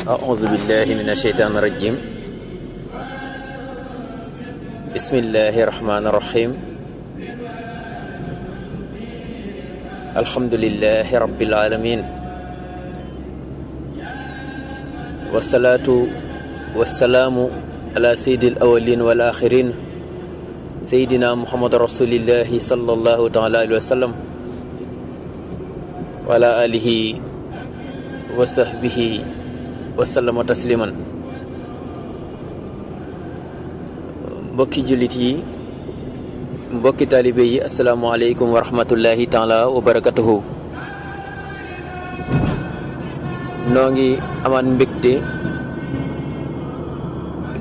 أعوذ بالله من الشيطان الرجيم بسم الله الرحمن الرحيم الحمد لله رب العالمين والصلاة والسلام على سيد الأولين والآخرين سيدنا محمد رسول الله صلى الله تعالى عليه وسلم وعلى آله وصحبه وسلم تسليما. mbokki jullit yi, mbokki taalibe yi, asalaamaaleykum wa rahmatullahi taala wa barakatuhu. noo ngi amaan mbégte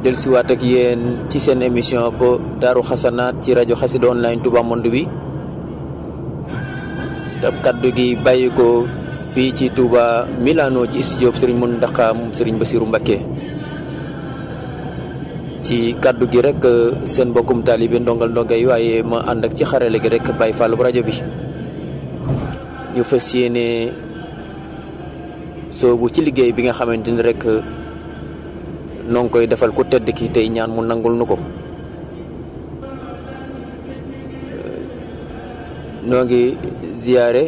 dellusiwaat ak yéen ci seen émission ko Daaru Xasanaat ci rajo Xassida online Touba Monde bi. tab kaddu gi bàyyi ko fii ci Touba Milano ci studio Serigne Mountakha moom Serigne Bassirou Mbacké. ci kaddu gi rek seen mbokkum taalibe ndongal ndongay waaye ma ànd ak ci xarale gi rek Baye Fall bu rajo bi. ñu fas yéene soobu ci liggéey bi nga xamante ni rek noo ngi koy defal ku tedd ki tey ñaan mu nangul nu ko. noo ngi ziyaare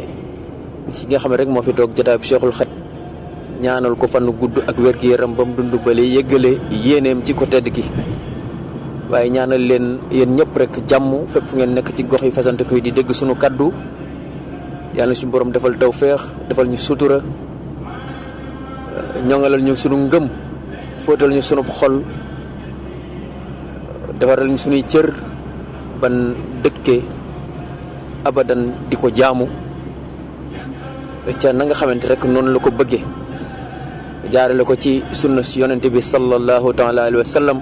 ci nga xam ne rek moo fi toog jotaay bi Cheikhul Khadim ñaanal ko fan gudd ak wér-gu-yaram ba mu dund bale yëggale yéeneem ci ko tedd ki. waaye ñaanal leen yéen ñëpp rek jàmm fépp fu ngeen nekk ci gox yi fasante koy di dégg sunu kaddu yàlla suñu borom defal tawféex defal ñu sutura ñoŋalal ñu sunu ngëm fóotal ñu sunu xol defaral ñu sunuy cër ban dëkke abadan di ko jaamu ca na nga xamante rek noonu la ko bëggee jaarale ko ci sunna si yonente bi sallallahu taala alayhi wa sallam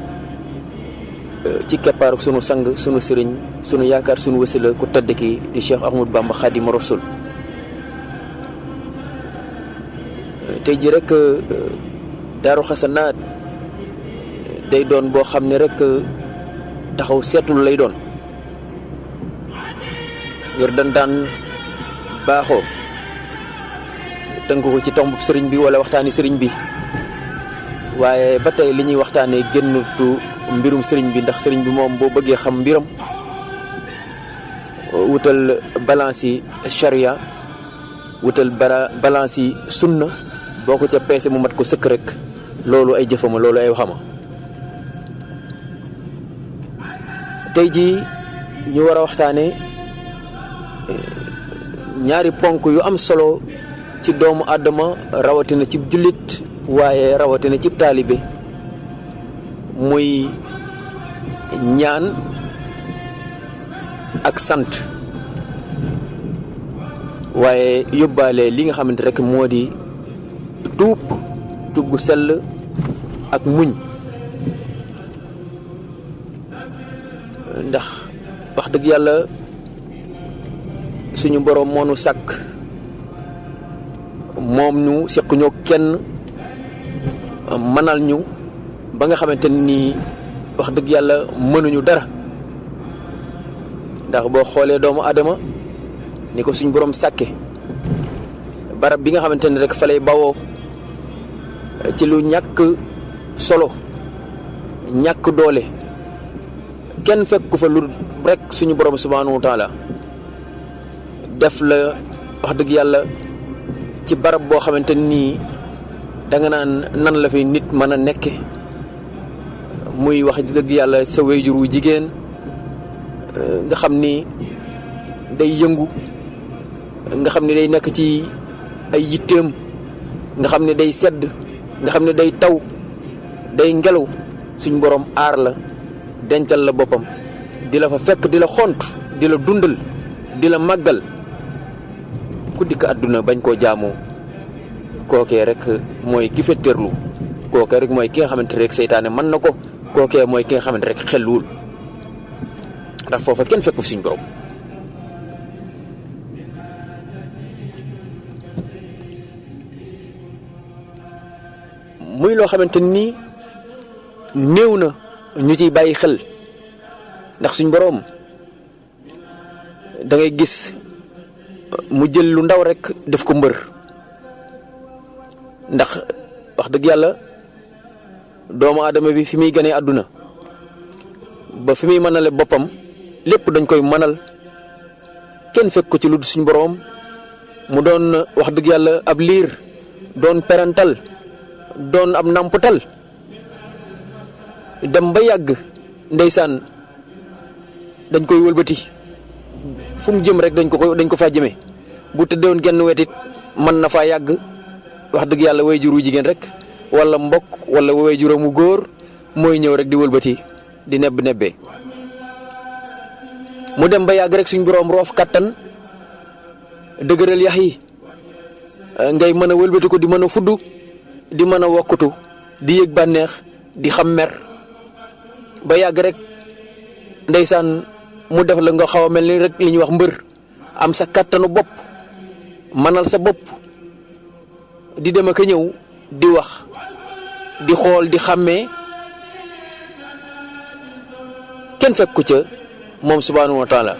ci keppaaru sunu sang sunu sëriñ sunu yaakaar sunu wasila ku tedd ki di Cheikh Ahmadou Bamba Khadim Rasoul. tey ji rek Daaru Xasanaat day doon boo xam ne rek taxaw seetul lay doon ngir daan baaxoo tënk ko ci tomb sëriñ bi wala waxtaani sëriñ bi waaye ba tey li ñuy waxtaanee génnutu mbirum sëriñ bi ndax sëriñ bi moom boo bëggee xam mbiram wutal balance yi charia wutal balance yi sunna boo ko ca peese mu mat ko sëkk rek loolu ay jëfama loolu ay waxama. tey jii ñu war a waxtaane ñaari ponk yu am solo ci doomu Adama rawatina ci jullit waaye rawatina ci taalibe muy ñaan ak sant waaye yóbbaale li nga xamante rek moo di tuub gu sell ak muñ. ndax wax dëgg yàlla suñu boroom moo nu sàkk moom ñu seq ñoo kenn mënal ñu ba nga xamante ni wax dëgg yàlla mënuñu dara. ndax boo xoolee doomu Adama ni ko suñu boroom sàkke barab bi nga xamante ni rek fa lay bawoo ci lu ñàkk solo ñàkk doole kenn fekk ko fa lu rek suñu borom subhanahu wa taala def la wax dëgg yàlla ci barab boo xamante nii danga naan nan la fi nit mën a nekke muy wax dëgg yàlla sa wéyjur wu jigéen nga xam ni day yëngu nga xam ni day nekk ci ay yitteem nga xam ne day sedd nga xam ne day taw day ngelaw suñu borom aar la dencal la boppam di la fa fekk di la xont di la dundal di la màggal ku dikk àdduna bañ koo jaamoo kookee rek mooy ki fetteerlu kookee rek mooy ki nga xamante rek seytaane mën na ko kookee mooy ki nga xamante rek xelluwul ndax foofa kenn fekku fi suñu borom. muy loo xamante nii néew na ñu ciy bàyyi xel ndax suñ boroom da ngay gis mu jël lu ndaw rek def ko mbër ndax wax dëgg yàlla doomu aadama bi fi muy gënee àdduna ba fi muy mënale boppam lépp dañ koy mënal kenn fekk ko ci lu dul suñ boroom mu doon wax dëgg yàlla ab liir doon perantal doon ab nàmpatal dem ba yàgg ndeysaan dañ koy wëlbati fu mu jëm rek dañ ko faa jëmee bu tëddewoon genn wetit mën na faa yàgg wax dëgg yàlla way juru jigéen rek wala mbokk wala way juróomu góor mooy ñëw rek di wëlbati di nebbee mu dem ba yàgg rek suñ boroom roof kattan dëgëral yax yi ngay mën a wëlbati ko di mën a fudd di mën a wokkutu di yëg bànneex di xam mer ba yàgg rek ndeysaan mu def la nga xaw a mel ni rek li ñuy wax mbër am sa kattanu bopp manal sa bopp di dem ak a ñëw di wax di xool di xàmmee kenn fekk ko ca moom subhaanahu wa taala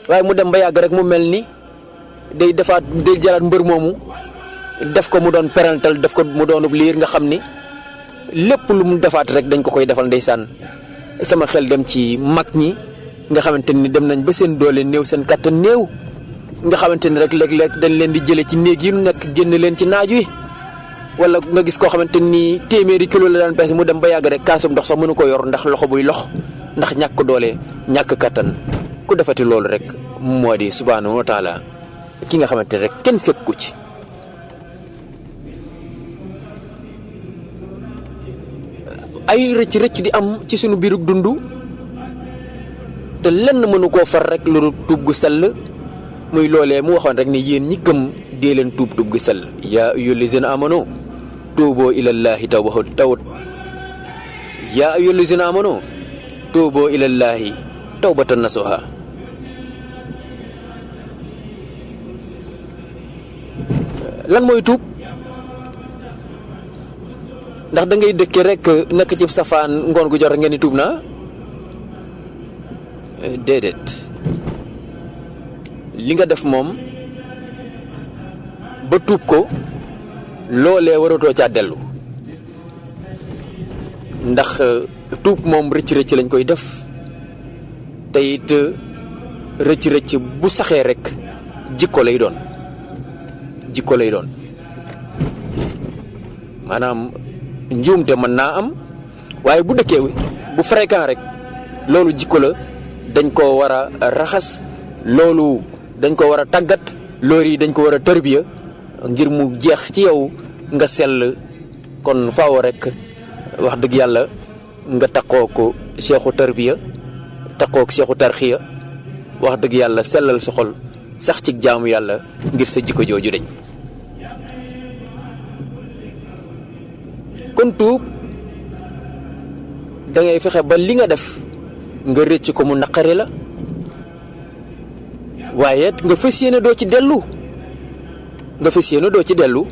waaye mu dem ba yàgg rek mu mel ni day jëlaat mbër moomu def ko mu doon parental def ko mu doonub liir nga xam ni lépp lu mu defaat rek dañ ko koy defal ndeysaan sama xel dem ci mag ñi nga xamante ni dem nañ ba seen doole néew seen kàttan néew nga xamante ni rek léeg-léeg dañ leen di jële ci néeg yi nu nekk génn leen ci naaj wi wala nga gis koo xamante ni téeméeri kilo la daan peese mu dem ba yàgg rek kaasum ndox sax mënu ko yor ndax loxo buy lox ndax ñàkk doole ñàkk kàttan ku defati loolu rek moo di subhaanahu wa taala ki nga xamante rek kenn fekku ci ay rëcc di am ci sunu biirug dund te lenn mënu koo far rek lu tuub gu sell muy loolee mu waxoon rek ne yéen ñi gëm dee leen tuub gu sell yaa ayyuhallazina amanu tuuboo ilallaahi yaa ayyuhallazina amanu tuuboo ilallaahi tawbatan nasuha lan mooy tuub ndax da ngay dëkke rek nekk ci safaan ngoon gu jot ngeen ni tuub naa déedéet li nga def moom ba tuub ko loolee waratoo caa dellu ndax tuub moom rëcc lañ koy def te it rëcc bu saxee rek jikko lay doon maanaam njuumte mën naa am waaye bu dëkkee bu fréquent rek loolu jikko la dañ ko war a raxas loolu dañ ko war a tàggat loolu yi dañ ko war a tërbiya ngir mu jeex ci yow nga sell kon faaw rek wax dëgg yàlla nga takkoo ko seexu tërbiya takkoo ko seexu tarxiya wax dëgg yàlla sellal sa xol sax ci jaamu yàlla ngir sa jikko jooju dañ kon tuub da ngay fexe ba li nga def nga rëcc ko mu naqari la waaye nga fas yéene doo ci dellu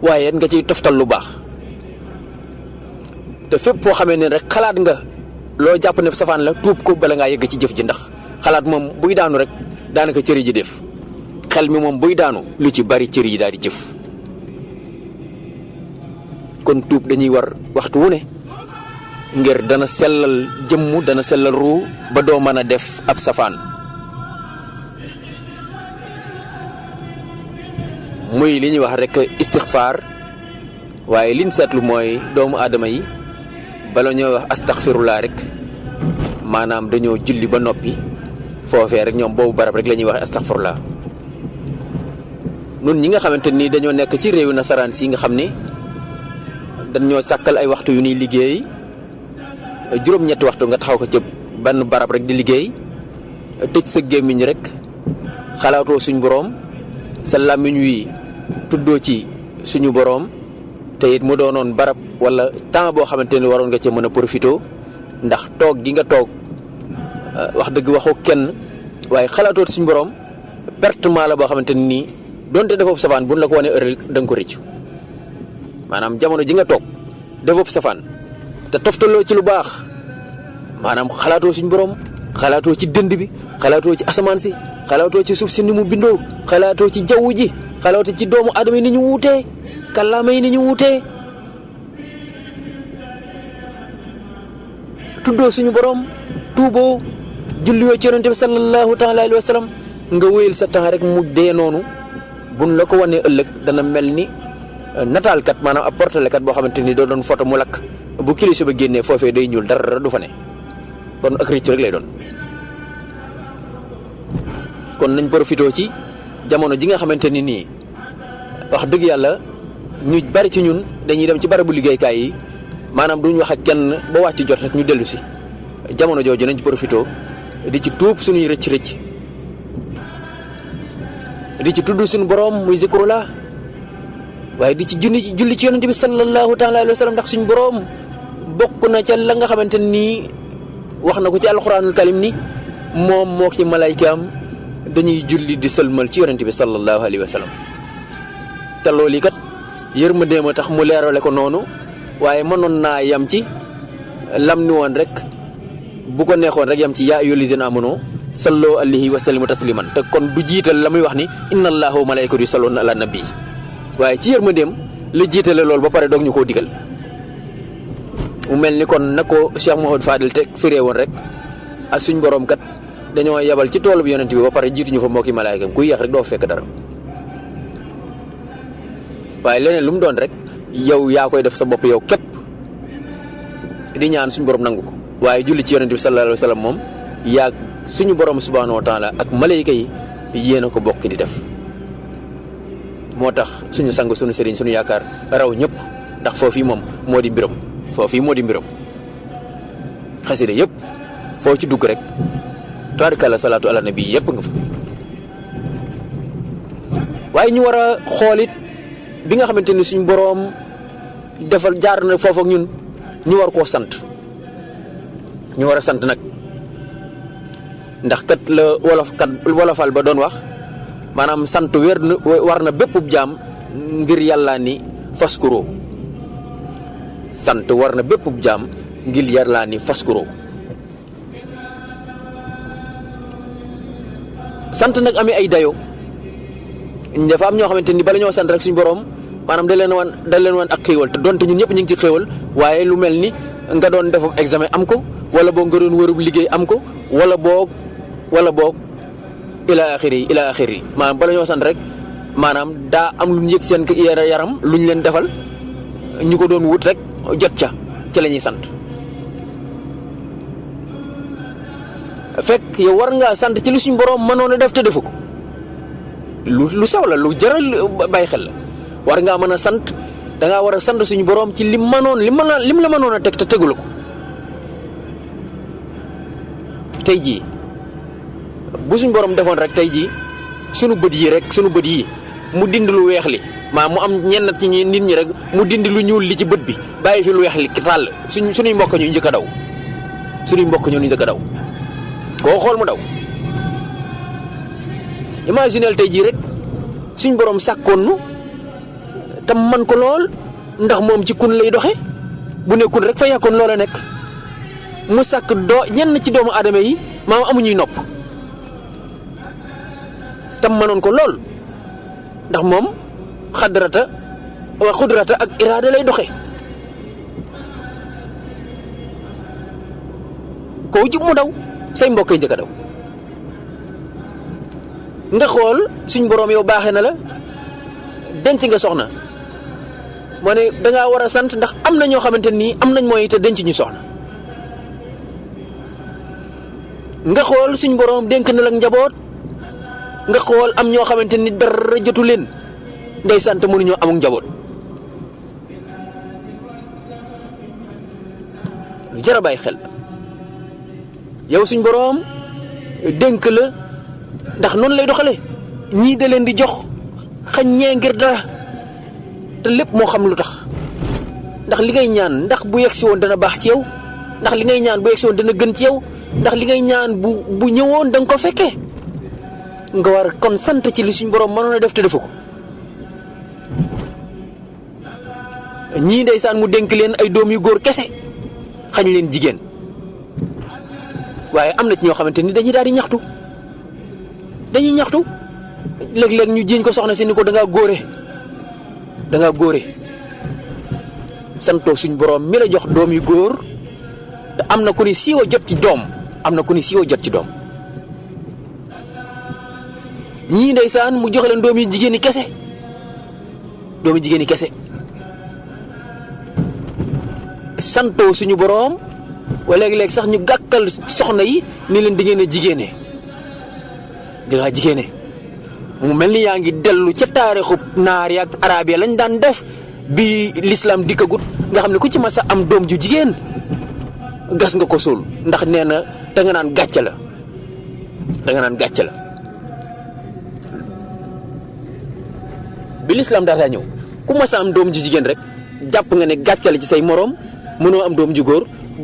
waaye nga ciy toftal lu baax te fépp foo xamee ne rek xalaat nga loo jàpp ne safaan la tuub ko bala ngaa yegg ci jëf ji ndax xalaat moom buy daanu rek daanaka cër ji def xel mi moom buy daanu lu ci bari cër yi daal di jëf kon tuub dañuy war waxtu wu ne ngir dana sellal jëmm dana sellal ruu ba doo mën a def ab safaan muy li ñuy wax rek istixfaar waaye liñ seetlu mooy doomu aadama yi bala ñoo wax astaxfirullah rek maanaam dañoo julli ba noppi foofee rek ñoom boobu barab rek la ñuy wax astaxfirullah nun ñi nga xamante ni dañoo nekk ci réewu nasaraan si nga xam ne dañoo sàkkal ay waxtu yu ñuy liggéey juróom-ñetti waxtu nga taxaw ko ci benn barab rek di liggéey tëj sa gémmiñ rek xalaatoo suñu boroom sa làmmiñ wi tuddoo ci suñu boroom te it mu doonoon barab walla temps boo xamante ni waroon nga ci mën a profité ndax toog gi nga toog wax dëgg waxoo kenn waaye xalaatoo suñu boroom pertement la boo xamante ni nii donte defoo safaan buñ la ko wane ëllëg da nga ko rëccu maanaam jamono ji nga toog defop safaan te toftaloo ci lu baax maanaam xalaatoo suñu borom xalaatoo ci dënd bi xalaatoo ci asamaan si xalaatoo ci suuf si ni mu bindoo xalaatoo ci jaww ji xalaatoo ci doomu aadama yi ni ñu wuutee kàllaama yi ni ñu wuutee tuddoo suñu borom tuuboo julliwoo ci yonente bi sallallahu taala alayhi wa sallam nga wéyal sa temps rek mu dee noonu buñ la ko wanee ëllëg dana mel ni nataalkat maanaam ab portalekat boo xamante ni doo doon photo mu lakk bu kilisa ba génnee foofee day ñuul dara du fa ne kon ak rëcc rek lay doon. kon nañ profité ci jamono ji nga xamante ni nii wax dëgg yàlla ñu bari ci ñun dañuy dem ci barabu liggéeykaay yi maanaam duñ wax ak kenn ba wàcc jot rek ñu dellu si jamono jooju nañ ci profité di ci tuub suñuy rëcc-rëcc di ci tudd suñu borom muy zikrullah waaye di ci julli ci yonente bi sallallahu taala alayhi wa sallam ndax suñu borom bokk na ca la nga xamante nii wax na ko ci alquranul karim ni moom moo ci malaykaam dañuy julli di sëlmal ci yonente bi sallallahu alayhi wa sallam te loolu kat yërmandeem a tax mu leerale ko noonu waaye mënoon naa yam ci lam ni woon rek bu ko neexoon rek yam ci yaa ayyuhal lazina amanu sallu alayhi wa sallimu tasliman te kon du jiital la muy wax ni inna allaha wa malaikatu yusalluna ala nabi waaye ci yërmandeem la jiitale loolu ba pare doog ñu koo digal mu mel ni kon na ko Cheikh Mouhamed Fadil te firee woon rek ak suñ borom kat dañoo yebal ci toolu bi yonent bi ba pare jiituñu fa mbokki malaayikam kuy yéex rek doo fekk dara waaye leneen lu mu doon rek yow yaa koy def sa bopp yow képp di ñaan suñu borom nangu ko waaye julli ci yonent bi sallallahu alayhi wa sallam moom yaa suñu borom subhanahu wa taala ak malayka yi yéen a ko bokk di def moo tax suñu sang suñu sëriñ suñu yaakaar raw ñëpp ndax foofii moom moo di mbiram foofii moo di mbiram xasida yëpp foo ci dugg rek tabarikàlla salaatu ala nabi yëpp nga fa waaye ñu war a xoolit bi nga xamante ni suñu boroom defal jaar na foofu ak ñun ñu war koo sant ñu war a sant nag ndax kat la wolofal ba doon wax maanaam sant war na bépp jaam ngir yàlla ni faskuro sant war na bépp jaam ngir yàlla ni faskuro sant nag amee ay dayo dafa am ñoo xamante ni bala ñoo sant rek suñu borom maanaam da leen wan ak xéewal te donte ñun ñëpp ñu ngi ci xéewal waaye lu mel ni nga doon defam examen am ko wala boog nga doon wërub liggéey am ko wala boog ila axiri maanaam bala ñoo sant rek maanaam daa am lu ñu yëg seen yaram lu ñu leen defal ñu ko doon wut rek jot ca la ñuy sant fekk yow war ngaa sant ci lu suñu borom mënoon a def te defu ko lu sew la lu jaral bàyyi xel la war ngaa mën a sant dangaa war a sant suñu borom ci lim la mënoon a teg te tegul ko tey jii bu suñu borom defoon rek tey jii sunu bët yi mu dindi lu weex li maa mu am ñenn ci nit ñi rek mu dindi lu ñuul li ci bët bi bàyyi fi lu weex li tàll suñuy mbokk ñu njëkk a daw koo xool mu daw imaginel tey jii rek suñ borom sàkkoon nu tam man ko lool ndax moom ci kun lay doxe bu nekkul rek fa yàkkoon loola nekk mu sàkk ñenn ci doomu aadama yi maam amuñuy nopp tam manoon ko lool ndax moom xudrata ak iraada lay doxe koo jub mu daw say mbokk yi njëkk a daw nga xool suñ borom yow baaxee na la denc nga soxna moo ne dangaa war a sant ndax am na ñoo xamante nii am nañ mooy te denc ñu soxna nga xool suñ borom dénk na la njaboot nga xool am ñoo xamante ni dara jotu leen ndey sant mënuñoo amuk njaboot lu jar a bàyyi xel yow suñ borom dénk la ndax noonu lay doxale ñii da leen di jox xañ ñee ngir dara te lépp moo xam lu tax ndax li ngay ñaan ndax bu yegsi woon dana baax ci yow ndax li ngay ñaan bu yegsi woon dana gën ci yow ndax li ngay ñaan bu ñëwoon da nga ko fekkee nga war kon sant ci li suñ borom mënoon a def te defu ko ñii ndeysaan mu dénk leen ay doom yu góor kese xañ leen jigéen. waaye am na ci ñoo xamante ni dañuy daal di ñaxtu léeg-léeg ñu jiiñ ko soxna si ni ko da ngaa góore santoo suñ borom mi la jox doom yu góor te am na ku ni siiwa jot ci doom ñii ndeysaan mu jox leen doom yu jigéen yi kese santoo suñu borom wala léeg-léeg sax ñu gàkkal soxna yi ni leen di ngeen a jigéene mu mel ni yaa ngi dellu ca taarixu naar yi ak araab yi lañ daan def bi l'islam dikkagut nga xam ne ku ci mas a am doom ju jigéen gas nga ko suul ndax nee na danga naan gàcce la bi l'islam daataa ñëw ku mas a am doom ju jigéen rek jàpp nga ne gàcce la ci say moroom mënoo am doom ju góor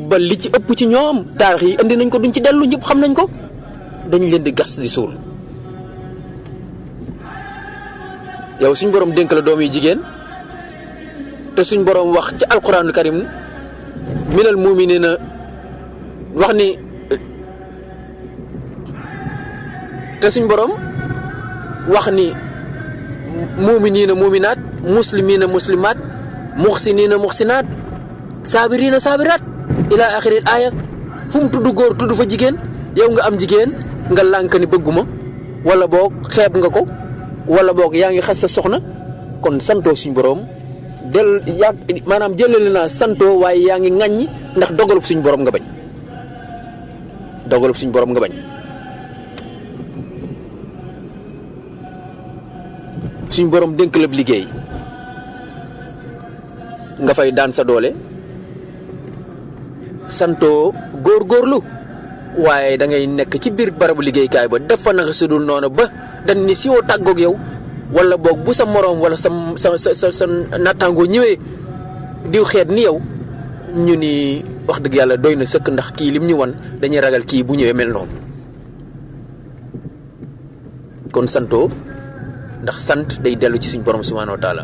ba li ci ëpp ci ñoom taarix yi indi nañ ko duñ ci dellu ñëpp xam nañ ko dañ leen di gas di suul. yow suñ borom dénk la doom yu jigéen te suñ borom wax ci alquranul karim minal muminina wax ni te suñ borom wax ni muminina muminaat muslimina muslimaat muxsinina muxsinaat saabirina saabiraat ila axiril aaya fu mu tudd góor tudd fa jigéen yow nga am jigéen nga lànk ni bëgguma wala boog xeeb nga ko wala boog yaa ngi xas sa soxna kon santoo suñ borom maanaam jëlale naa santoo waaye yaa ngi ŋàññi ndax dogalub suñ borom nga bañ suñ borom dénk la liggéey nga fay daan sa doole santoo góorgóorlu waaye da ngay nekk ci biir barabu liggéeykaay ba def fa naka su dul noonu ba dañ ni si woo tàggoog yow wala boog bu sa moroom wala sa nattaangoo ñëwee diw xeet ni yow ñu ni wax dëgg yàlla doy na sëkk ndax kii lim ñu wan dañuy ragal kii bu ñëwee mel noonu kon santoo ndax sant day dellu ci suñ borom subhanahu wa taala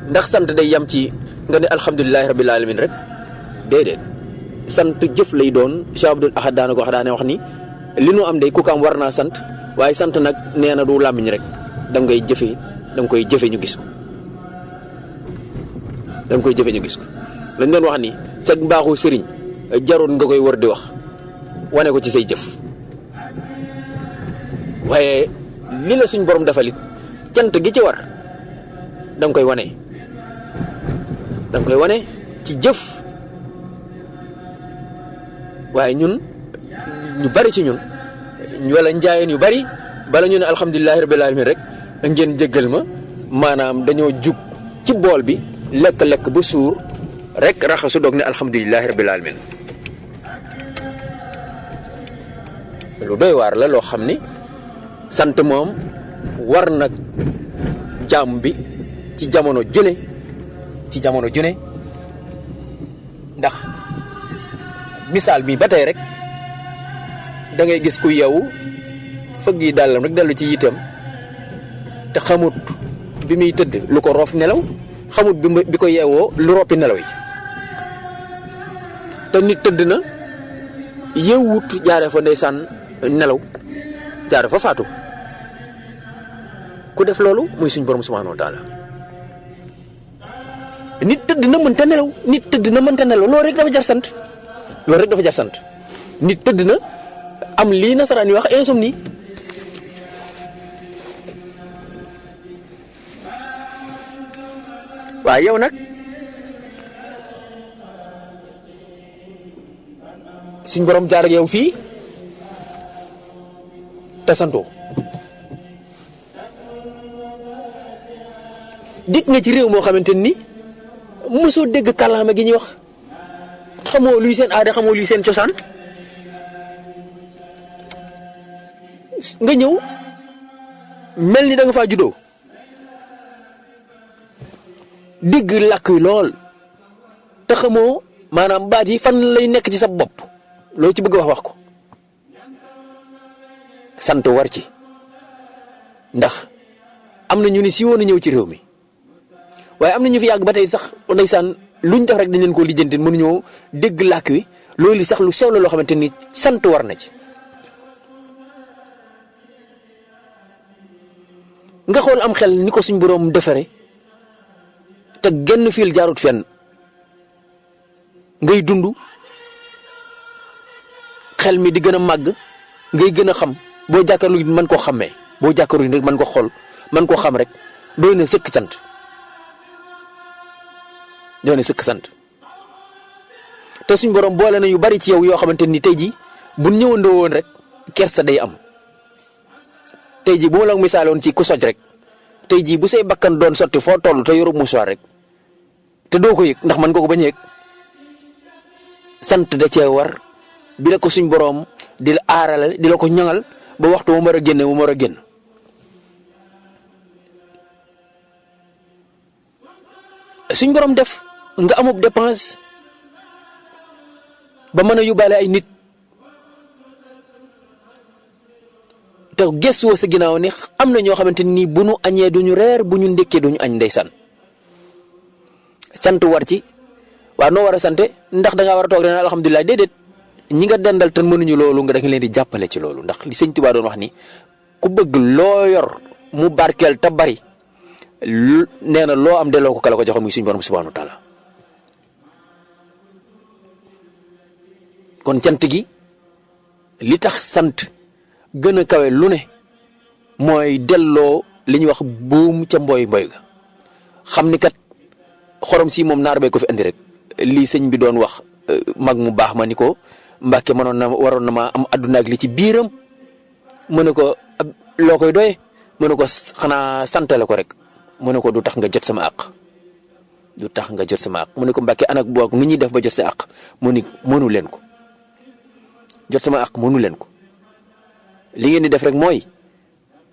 ndax sant day yam ci nga ne alhamdulilahi rabbil alamin rek déedéet sant jëf lay doon Cheikh Abdoul Ahad daana ko wax daane wax ni li nu am day ku ko am war naa sant waaye sant nag nee na du làmmiñ rek da ngay jëfe da nga koy jëfe ñu gis ko lañ doon wax ni sag mbaaxu sëriñ jarul nga koy war di wax wane ko ci say jëf waaye li la suñ borom defalit cant gi ci war da nga koy wane ci jëf waaye ñun ñu bari ci ñun wala njaayeen yu bari bala ñu ne alhamdulilahi rabbil alamin rek ngeen jéggal ma maanaam dañoo jug ci bool bi lekk ba suur rek raxasu doog ne alhamdulilahi rabbil alamin lu doy waar la loo xam ni sant moom war nag jaam bi ci jamono june ndax misaal bi ba tey rek da ngay gis ku yeewu fëgg yi dàllam rek dellu ci yitam te xamut bi muy tëdd lu ko roof nelaw xamut bi ko yeewoo lu roppi nelaw yi te nit tëdd na yeewut jaare fa ndeysaan nelaw jaare fa faatu ku def loolu muy suñ borom subhanahu wa taala nit tëdd na mënta nelaw loolu rek dafa jar sant nit tëdd na am lii nasaraan yi wax insomnie waaye yow nag suñ borom jaar ak yow fii te santoo dikk nga ci réew moo xamante ni mosoo dégg kàllaama gi ñuy wax xamoo luy seen aada xamoo luy seen cosaan nga ñëw mel ni da nga faa juddoo digg làkk wi lool te xamoo maanaam baat yi fan lay nekk ci sa bopp loo ci bëgg wax ko sant war ci ndax am na ñu ni si woon a ñëw ci réew mi waaye am na ñu fi yàgg ba tey sax ndeysaan luñ def rek dañ leen koo lijjanti mënuñoo dégg làkk wi loolu sax lu sew la loo xamante ni sant war na ci. nga xool am xel ni ko suñ boroom defare te genn fiil jaarut fenn ngay dund xel mi di gën a màgg ngay gën a xam boo jàkkaarloo mën koo xàmmee boo jàkkaarloo rek mën ko xool mën koo xam rek doy na sëkk sant doy na sëkk sant te suñ borom boole na yu bari ci yow yoo xamante ni tey jii bu ñëwandoo woon rek kersa day am. tey jii bu ma la misaaloon ci ku soj rek tey jii bu say bakkan doon sotti foo toll te yorub musuwaar rek te doo ko yëg ndax man nga ko bañ a yëg sant da cee war bi la ko suñ boroom di la aarale di la ko ñaŋal ba waxtu mu war a génne mu war a génn. suñ boroom def nga amub dépense ba mën a yóbbaale ay nit. te gëstuwoo sa ginnaaw ni am na ñoo xamante ni bu nu añee duñu reer bu ñu ndékkee duñu añ ndeysaan sant war ci waaw noo war a sante ndax da ngaa war a toog ren alhamdulilah déedéet ñi nga dendal te mënuñu loolu nga da nga leen di jàppale ci loolu ndax li sëñ Tuubaa doon wax ni ku bëgg loo yor mu barkeel te bari nee na loo am delloo ko kala ko joxoon muy suñu borom subhaanahu wa taala kon cant gi li tax sant gën a kawe lu ne mooy delloo li ñuy wax buum ca mboy ga xam ni kat xorom si moom naar bee ko fi andi rek lii sëñ bi doon wax mag mu baax ma ni ko Mbàkke waroon na ma am adduna ak li ci biiram mu ne ko loo koy doye mu ne ko xanaa santale ko rek mu ne ko du tax nga jot sama àq du tax nga jot sama àq mu ne ko Mbàkke anak boog nu ñuy def ba jot sa àq mu ni mënu leen ko jot sama àq mënu leen ko li ngeen di def rek mooy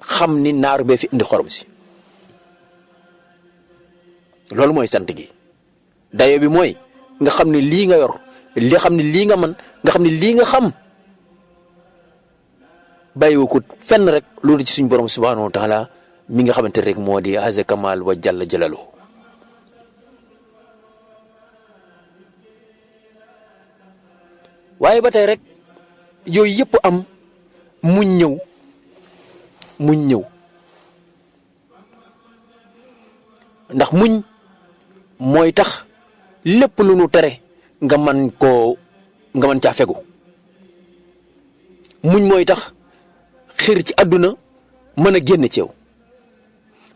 xam ni naar bee fi indi xorom si loolu mooy sant gi dayo bi mooy nga xam ne lii nga yor li xam ne lii nga man nga xam ne lii nga xam bàyyiwu ko fenn rek loolu ci suñ borom subhanahu wa taala mi nga xamante rek moo di aze kamal wa jalla jalalu waaye ba tey rek yooyu yëpp am muñ ñëw ndax muñ mooy tax lépp lu nu tere nga mën caa fegu muñ mooy tax xir ci àdduna mën a génn ci yow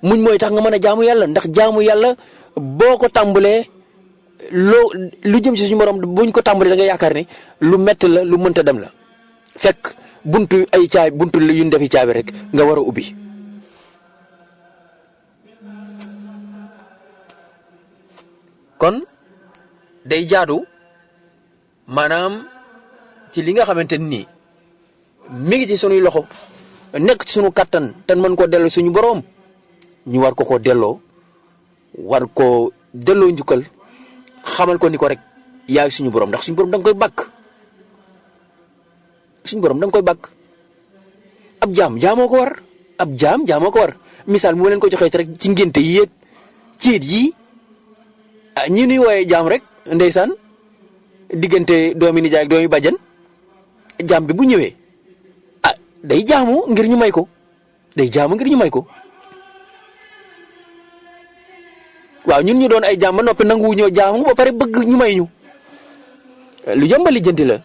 muñ mooy tax nga mën a jaamu yàlla ndax jaamu yàlla boo ko tàmbalee lu jëm ci suñu borom buñ ko tàmbalee da nga yaakaar ne lu metti la lu mënta dem la fekk buntu la yu ñu defi caabi rek nga war a ubbi kon day jaadu maanaam ci li nga xamante ni mi ngi ci sunuy loxo nekk ci sunu kattan te mën koo delloo suñu boroom ñu war ko delloo njukkal xamal ko ni ko rek yaay suñu boroom ndax suñu boroom da nga koy bàkk suñu boroom da nga koy bàkk ab jaam jaamoo ko war misaal mu leen ko joxee rek ci ngénte yi yéeg ciit yi ñi nuy wooyee jaam rek ndeysaan diggante doomi nijaay ak doomi bàjjan jaam bi bu ñëwee day jaamu ngir ñu may ko waaw ñun ñu doon ay jaam ba noppi nanguwu ñoo jaamu ba pare bëgg ñu may ñu lu yomba lijjanti la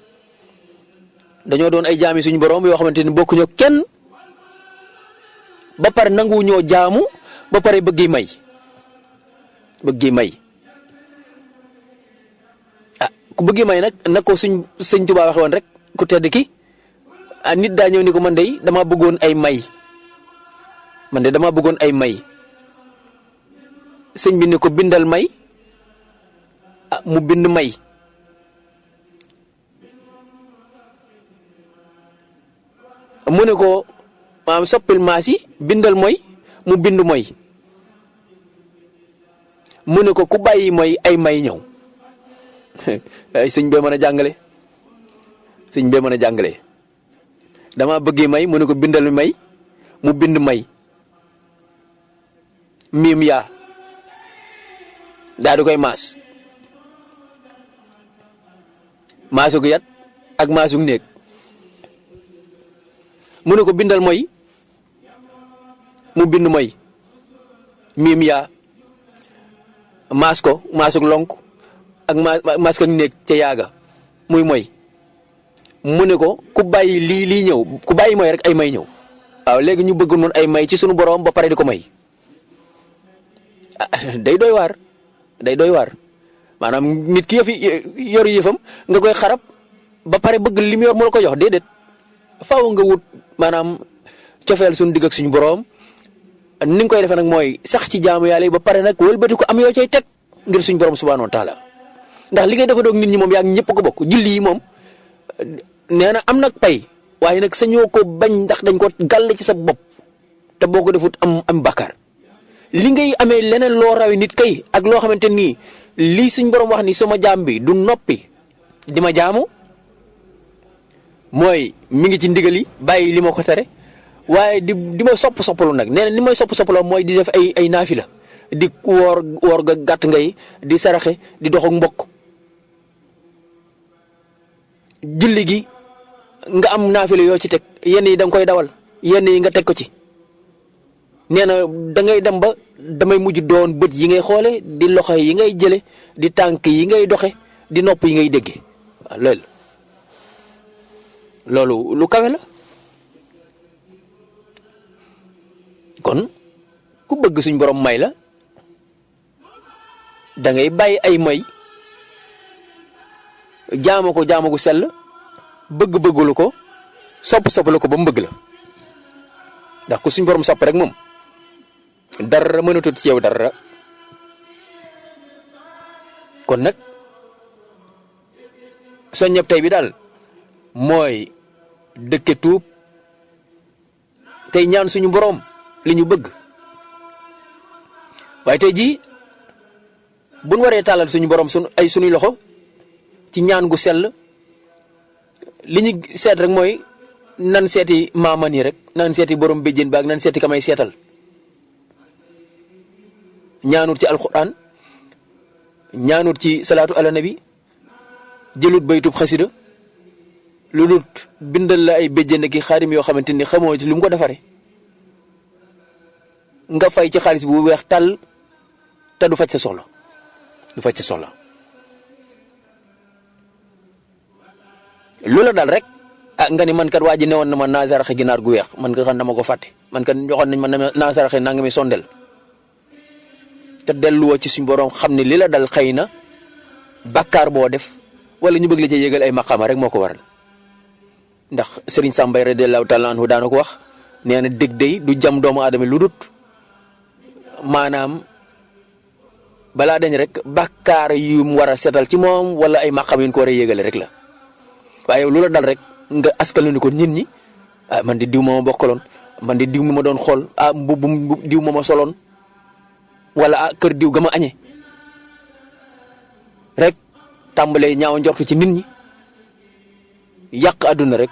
dañoo doon ay jaami suñu borom yoo xamante ni bokkuñoo kenn ba pare nanguwu ñoo jaamu ba pare bëgg may ku bëgg may nag ko sëñ Tuubaa waxe woon rek ku tedd ki nit daa ñëw ni ko man de damaa bëggoon ay may sëñ bi ni ko bindal may mu bind may mu ne ko maanaam soppil maas yi bindal mooy mu bind mooy mu ne ko ku bàyyi mooy ay may ñëw ay sëñ bee mën a jàngale dama bëggee may mu ne ko bindal may mu bind may miim yaa daal di koy maasug yat ak maasug néeg mu ne ko bindal mooy mu bind mooy miim yaa maas ko maasug lonk ak maas ko néeg ca yaaga muy mooy mu ne ko ku bàyyi lii ñëw ku bàyyi mooy rek ay may ñëw waaw léegi ñu bëgg noonu ay may ci sunu borom ba pare di ko may day doy waar maanaam nit ki yor yëfam nga koy xarab ba pare bëgg li mu yor mu la ko jox déedéet faaw nga wut maanaam cofeel suñu digg ak suñu borom ni nga koy defee nag mooy sax ci jaamu yàlla yi ba pare nag wëlbati ko am yoo cay teg ngir suñu borom subhaanahu wa taala ndax li ngay defa doog nit ñi moom yaa ngi ñëpp ko bokk julli yi moom nee na am nag pay waaye nag sañoo ko bañ ndax dañ ko gàll ci sa bopp te boo ko defut am bàkkaar li ngay amee leneen loo rawi nit kay ak loo xamante nii lii suñ borom wax ni sama jaam bi du noppi di ma jaamu mooy mi ngi ci ndigal yi bàyyi li ma ko tere waaye di ma soppalu nag nee na li may soppaloo mooy di def ay naafila di woor ga gàtt ngay di saraxe di dox ak mbokk julli gi nga am naafila yoo ci teg yenn yi da nga koy dawal yenn yi nga teg ko ci nee na da ngay dem ba damay mujj doon bët yi ngay xoole di loxo yi ngay jële di tànk yi ngay doxe di nopp yi ngay dégge waaw loolu lu kawe la kon ku bëgg suñ borom may la da ngay bàyyi ay may jaamu gu sell bëgg-bëggulu ko sopp-soppalu ko ba mu bëgg la ndax ku suñ borom sopp rek moom dara mënatut ci yow dara kon nag soññeb tey bi daal mooy dëkke tuub tey ñaan suñu borom li ñu bëgg waaye tey jii buñ waree tàllal suñu borom suñuy loxo ci ñaan gu sell li ñu seet rek mooy nan seeti maaman yi rek nan seeti borom béjjén baag nan seeti kamay seetal ñaanut ci alquran ñaanut ci salaatu ala nabi jëlut baytub xasida lu dul bindal la ay béjjén ki xaarim yoo xamante ni xamoo ci lu mu ko defare nga fay ci xaalis bu weex tàll te du faj sa soxla lu la dal rek nga ni man kat waa ji newoon na ma naa saraxe ginaar gu weex man kat xam na ma ko fàtte man kat joxoon nañ ma naa saraxe naa nga mi sondel te delluwoo ci suñu borom xam ne li la dal xëy na bàkkaar boo def wala ñu bëgg la ca yégal ay maqaama rek moo ko waral ndax Serigne Sambay radiyallahu taala anhu daana ko wax nee na dég day du jam doomu aadama lu dut maanaam balaa dañ rek bàkkaar yu mu war a seetal ci moom wala ay maqaam yu ñu ko war a yégale rek la waaye lu la dal rek nga askal ni ko nit ñi man di diw ma bokkaloon man di diw mi ma doon xool mbubb diw ma soloon wala kër diw ga ma añe rek tàmbalee ñaaw njortu ci nit ñi yàq àdduna rek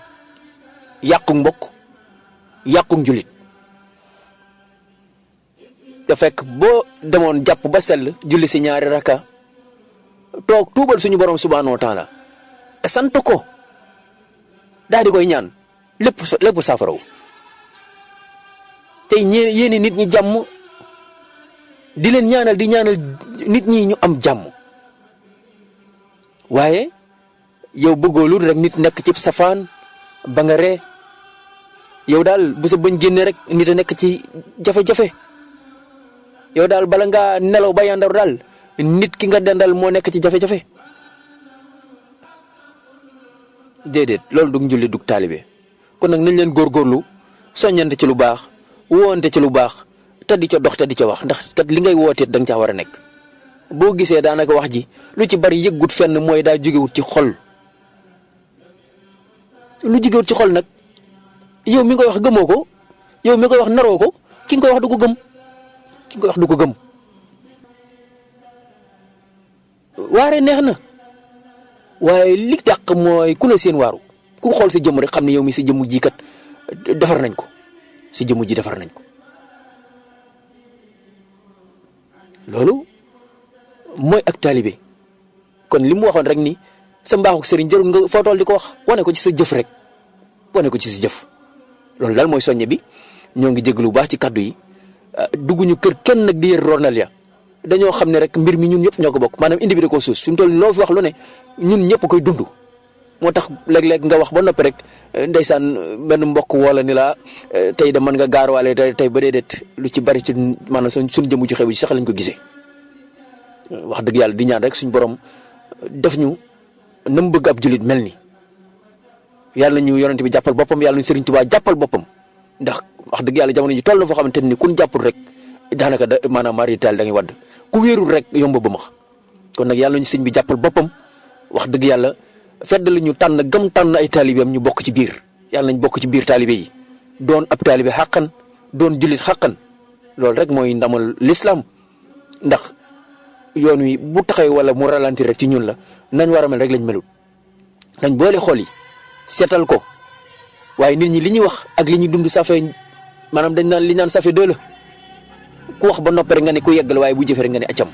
yàqu mbokk yàqu njulit te fekk boo demoon jàpp ba sell julli si ñaari raka toog tuubal suñu borom subhanahu wa taala sant ko daal di koy ñaan lépp saafaraw tey yéeni nit ñi jàmm di leen ñaanal di ñaanal nit ñi ñu am jàmm waaye yow bëggoo lu rek nit nekk ci safaan ba nga ree yow daal bu sa bañ génne rek nit a nekk ci jafe-jafe yow daal bala ngaa nelaw ba yandaru daal nit ki nga dendal moo nekk ci jafe-jafe déedéet loolu dug njulli dug taalibe kon nag nañ leen góorgóorlu soññante ci lu baax woonte ci lu baax te di ca dox te di ca wax ndax kat li ngay wootee da nga caa war a nekk boo gisee daanaka wax ji lu ci bari yëggut fenn mooy daa jógewut ci xol lu jógewut ci xol nag yow mi koy wax gëmoo ko yow mi koy wax naroo ko ki nga koy wax du ko gëm ki nga koy wax du ko gëm waare neex na waaye li dàq mooy ku ne seen waaru ku xool sa jëmm rek xam ne yow mi sa jëmm ji kat defar nañ ko sa jëmm ji defar nañ ko loolu mooy ak taalibe kon li mu waxoon rek ni sa mbaaxuk sëriñ jarul nga foo toll di ko wax wane ko ci sa jëf rek wane ko ci sa jëf loolu daal mooy soññe bi ñoo ngi jéglu bu baax ci kaddu yi dugguñu kër kenn nag di yër ronal ya dañoo xam ne rek mbir mi ñun ñëpp ñoo ko bokk maanaam indi bi da koo suus fi mu toll loo fi wax lu ne ñun ñëpp koy dund moo tax léeg-léeg nga wax ba noppi rek ndeysaan benn mbokk woola ni la tey de mën nga gaarwaale tey ba déedéet lu ci bari ci maanaam suñ jëmu ci xew yi sax lañ ko gisee wax dëgg yàlla di ñaan rek suñ borom def ñu na mu bëgg ab julit mel ni yàlla ñu yonent bi jàppal boppam yàlla ñu Sëriñ Tuubaa jàppal boppam ndax wax dëgg yàlla jamono ji toll na foo xamante ni kun jàppul rek daanaka maanaam marital da ngay wadd ku wéerul rek yomb ba max kon nag yàlla ñu sëñ bi jàppal boppam wax dëgg yàlla fedd la ñu tànn gam tànn ay taalibeem ñu bokk ci biir yàlla nañ bokk ci biir taalibe yi doon ab taalibe xàqan doon jullit xàqan loolu rek mooy ndamal l'islam ndax yoon wi bu taxawee wala mu ralentir rek ci ñun la nañ war a mel rek lañ melut nañ boole xol yi seetal ko waaye nit ñi li ñuy wax ak li ñuy dund ça fait maanaam dañ naan li naan ça fait deux la ku wax ba noppi rek nga ne ku yeggal waaye bu jëfee rek nga ne acam